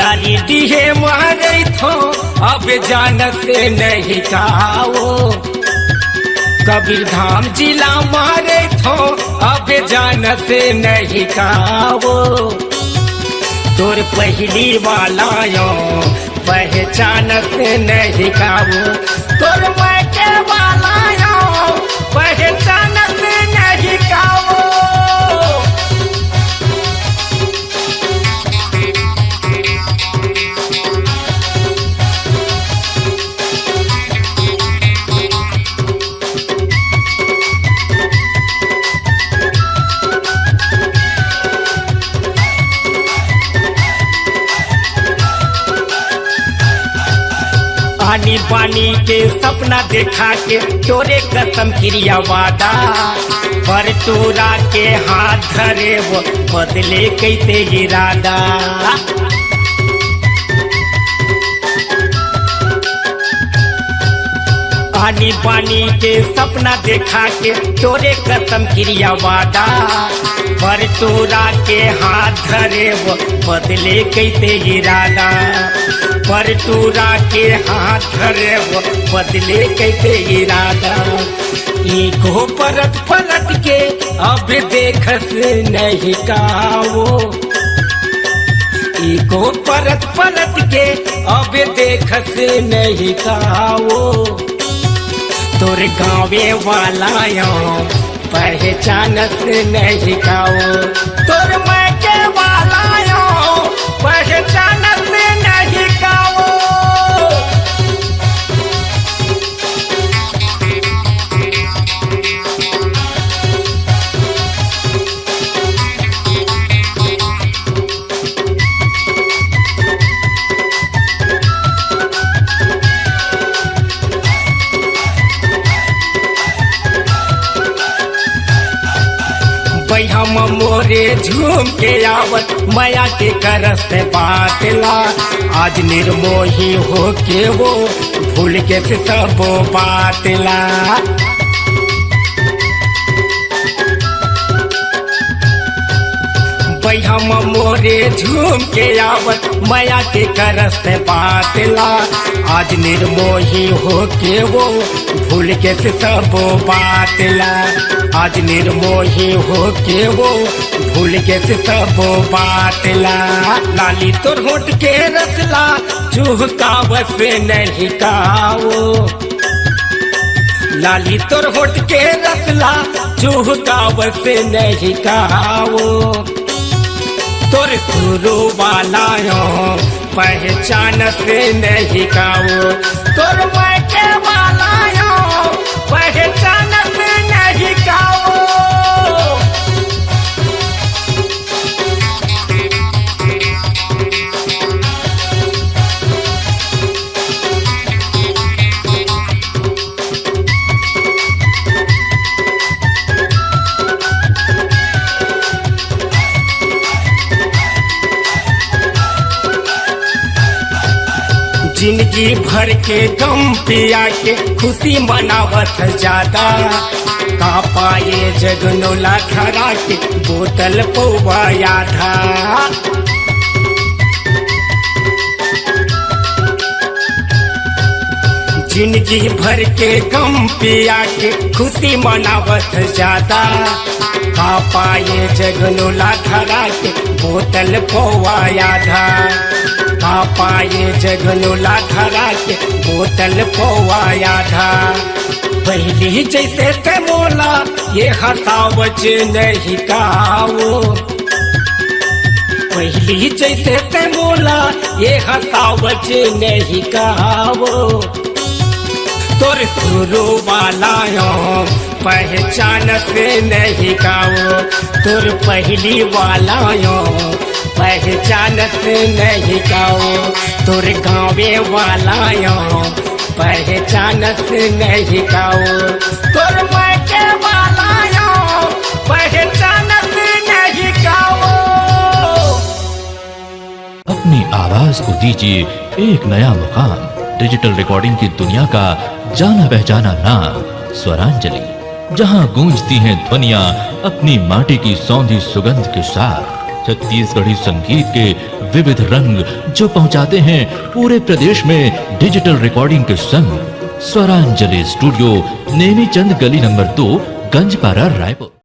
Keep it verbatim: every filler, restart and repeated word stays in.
अरे डीहे मारे थो, अब जानत नहीं काओ। कबीर धाम जिला मारे थो, अब जानत नहीं काओ। तोर पहली वाला यो, पहचानत नहीं काओ। तोर मैं के वाला यो, पहचानत नहीं काओ। आनी बानी के सपना देखा के, तोरे कसम किरिया वादा, पर टूरा के हाथ धरे वो, बदले कैसे इरादा। आनी बानी के सपना देखा के, तोरे कसम किरिया वादा, पर टूरा के हाथ धरे वो, बदले कैसे इरादा। पर टूरा के हाथ धरे वो, बदले कैसे इरादा। एको परत पलट के अब देखस नहीं काओ। एको परत पलट के अब देखस नहीं काओ। तोर गावे वाला यो, पहचानस नहीं काओ। तोर मैं के वाला यो, पहचानस नहीं काओ। बैहम मोरे झूम के आवत, मया के करस ते बात ला। आज निर्मोही होके वो, भूल के से सबो बात ला। बैहम मोरे झूम के आवत, मया के करस ते बात ला। आज निर्मोही होके वो, भूल के से सबो बात ला। आज निर्मोही होके वो, भूल के से सबो बात ला। लाली तोर होठ के रसला, चुहकावस नहीं काओ। लाली तोर होठ के रसला, चुहकावस नहीं काओ। तोर गुरु वाला यो, पहचानस नहीं काओ। तोर मैं के वाला यो, पहचानस नहीं काओ। जिंदगी भर के गम पिया के, खुशी मनावत ज्यादा। का पाए जगनोला धरा के, बोतल पौवा आधा। जिंदगी भर के गम पिया के, खुशी मनावत ज्यादा। का पाए जगनोला धरा के, बोतल पौवा आधा। का पाए जगनोला धरा के, बोतल पौवा आधा। पहली जैसे ते मोला, ये हंसावच नहीं काओ। पहली जैसे ते मोला, ये हंसावच नहीं काओ। तोर गुरु वाला यो, पहचानस नहीं काओ। तोर पहली वाला यो, पहचानस नहीं काओ। तोर गावे वाला यो, पहचानस नहीं काओ। तोर मैं के वाला यो, पहचानस नहीं काओ। अपनी आवाज को दीजिए एक नया मुकाम। डिजिटल रिकॉर्डिंग की दुनिया का जाना पहचाना नाम स्वरांजलि, जहां गूंजती हैं ध्वनियां अपनी माटी की सौंधी सुगंध के साथ। छत्तीसगढ़ी संगीत के विविध रंग जो पहुंचाते हैं पूरे प्रदेश में डिजिटल रिकॉर्डिंग के संग। स्वरांजलि स्टूडियो, नेमीचंद गली नंबर दो, गंजपारा, रायपुर।